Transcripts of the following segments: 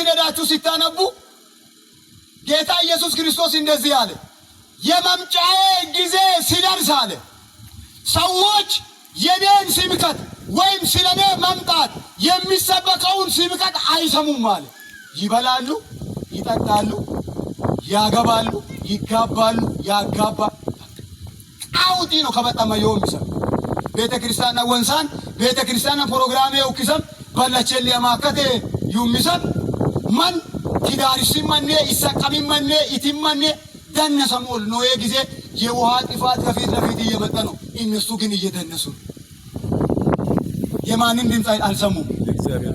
14 ሄዳችሁ ሲታነቡ ጌታ ኢየሱስ ክርስቶስ እንደዚህ አለ፣ የመምጫዬ ጊዜ ሲደርስ አለ ሰዎች የኔን ስብከት ወይም ስለኔ መምጣት የሚሰበከውን ስብከት አይሰሙም አለ። ይበላሉ፣ ይጠጣሉ፣ ያገባሉ፣ ይጋባሉ፣ ያጋባ ቃውጢ ነው ከበጣማ የውሚሰ ቤተ ክርስቲያና ወንሳን ቤተ ክርስቲያና ፕሮግራም የውኪሰም በለቸል የማከቴ ዩሚሰም ማን ትዳርሲመኔ ይሰቀሚመኔ ኢቲመኔ ደነሰሞል ኖዬ ጊዜ የውሃ ጥፋት ከፊት ለፊት እየመጣ ነው። እነሱ ግን እየደነሱ ነው። የማንን ድምፅ አልሰሙም?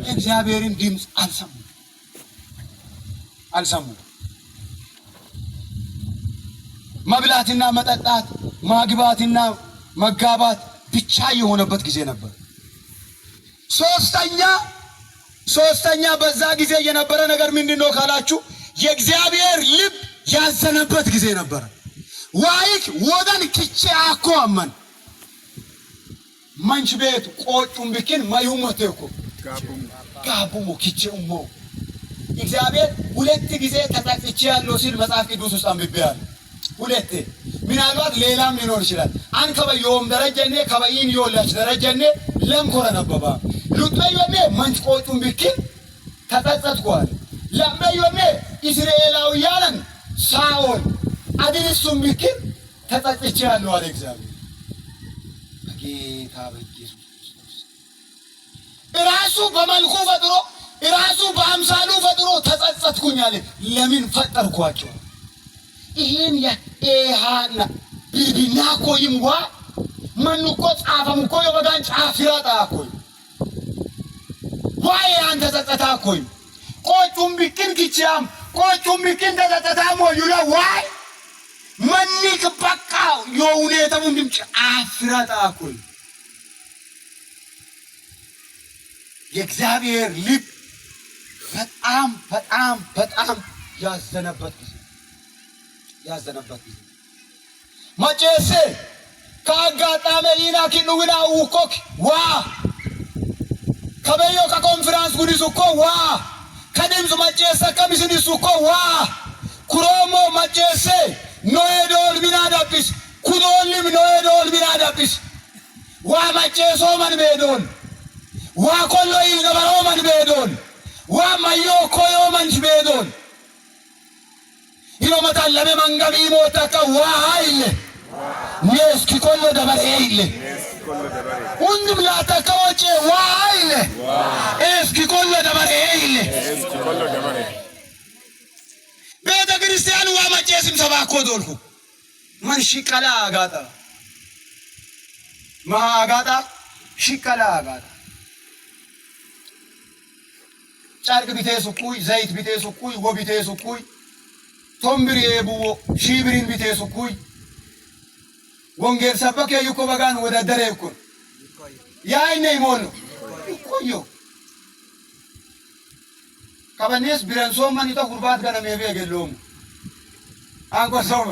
የእግዚአብሔርን ድምፅ አልሰሙም አልሰሙም። መብላትና መጠጣት ማግባትና መጋባት ብቻ የሆነበት ጊዜ ነበር። ሶስተኛ በዛ ጊዜ የነበረ ነገር ምንድን ነው ካላችሁ የእግዚአብሔር ልብ ያዘነበት ጊዜ ነበር። ዋይክ ወደን ክቼ አኮ አመን መንች ቤት ቆጩም ብክን ማዩመቴ እኮ ጋቡሞ ክቼ ኡሞ እግዚአብሔር ሁለት ጊዜ ተጠቅቼ ያለው ሲል መጽሐፍ ቅዱስ ውስጥ አንብቤያለሁ። ሁለቴ ምናልባት ሌላም ሊኖር ይችላል። አን ከበዮም ደረጀኔ ከበይን ዮላች ደረጀኔ ለምኮረ ነበባ ሉጥበዮኔ መንች ቆጩም ብክን ተጸጸትኩ አለ። ለምበዮኔ እስራኤላውያንን ሳኦል አድንሱም ብክን ተጸጽቼ ያለው አለ እግዚአብሔር። በጌታ በኢየሱስ ክርስቶስ እራሱ በመልኩ ፈጥሮ እራሱ በአምሳሉ ፈጥሮ ተጸጸትኩኝ አለ። ለምን ፈጠርኳቸው? ይሄን የኤሃና ቢርቢና ኮይም ዋ መኑኮ ጻፈም እኮ የበጋን ጫፊራ ጣኮይ ዋይ አንተ ጸጸታ ኮይ ቆጩም ቢክን ኪቻም ቆጩም ቢክን ተጸጸታ ሞዩላ ዋይ መኒክ በቃ የሁኔታውን ድምፅ አፍራ ጣኮይ የእግዚአብሔር ልብ በጣም በጣም በጣም ያዘነበት ጊዜ ያዘነበት ጊዜ መቼስ ከአጋጣሚ ኢናኪኑ ዊና ውኮክ ዋ ከበዮ ከኮንፈራንስ ጉዲስ እኮ ዋ ከድምፅ መቼሰ ከሚስኒስ እኮ ዋ ኩሮሞ መቼሴ ኖዬ ዶል ሚና ዳቢስ ኩዶልም ኖዬ ዶል ሚና ዳቢስ ዋ መቼሶ መን ቤዶል ዋ ኮሎ ይልገበሮ መን ቤዶል ዋ ማዮ ኮዮ መንች ቤዶል ይሎመታለሜ መንገብ ኢሞተከ ዋ አይለ ኔስኪ ኮሎ ደበሬ ይለ ሁንድም ላተከ ወጬ ዋ አይለ ኤስኪ ኮሎ ደበሬ ይለ ቤተ ክርስቲያን ዋ መቼስም ሰባኮ ዶልኩ መን ሽቀላ አጋጣ ማጋጣ ሽቀላ አጋጣ ጨርቅ ቢቴ ሱኩይ ዘይት ቢቴ ሱኩይ ወ ቢቴ ሱኩይ ቶምብሪ ቡዎ ሺብሪን ቢቴ ሱኩይ ወንጌል ሰበከ ይኮ በጋን ወዳደረ ይኩን ያይነ ይሞሉ ይቆዮ ከበኔስ ቢረንሶመን ይቶ ጉርባት ገነሜ ቤገሎም አንቆ ሶመ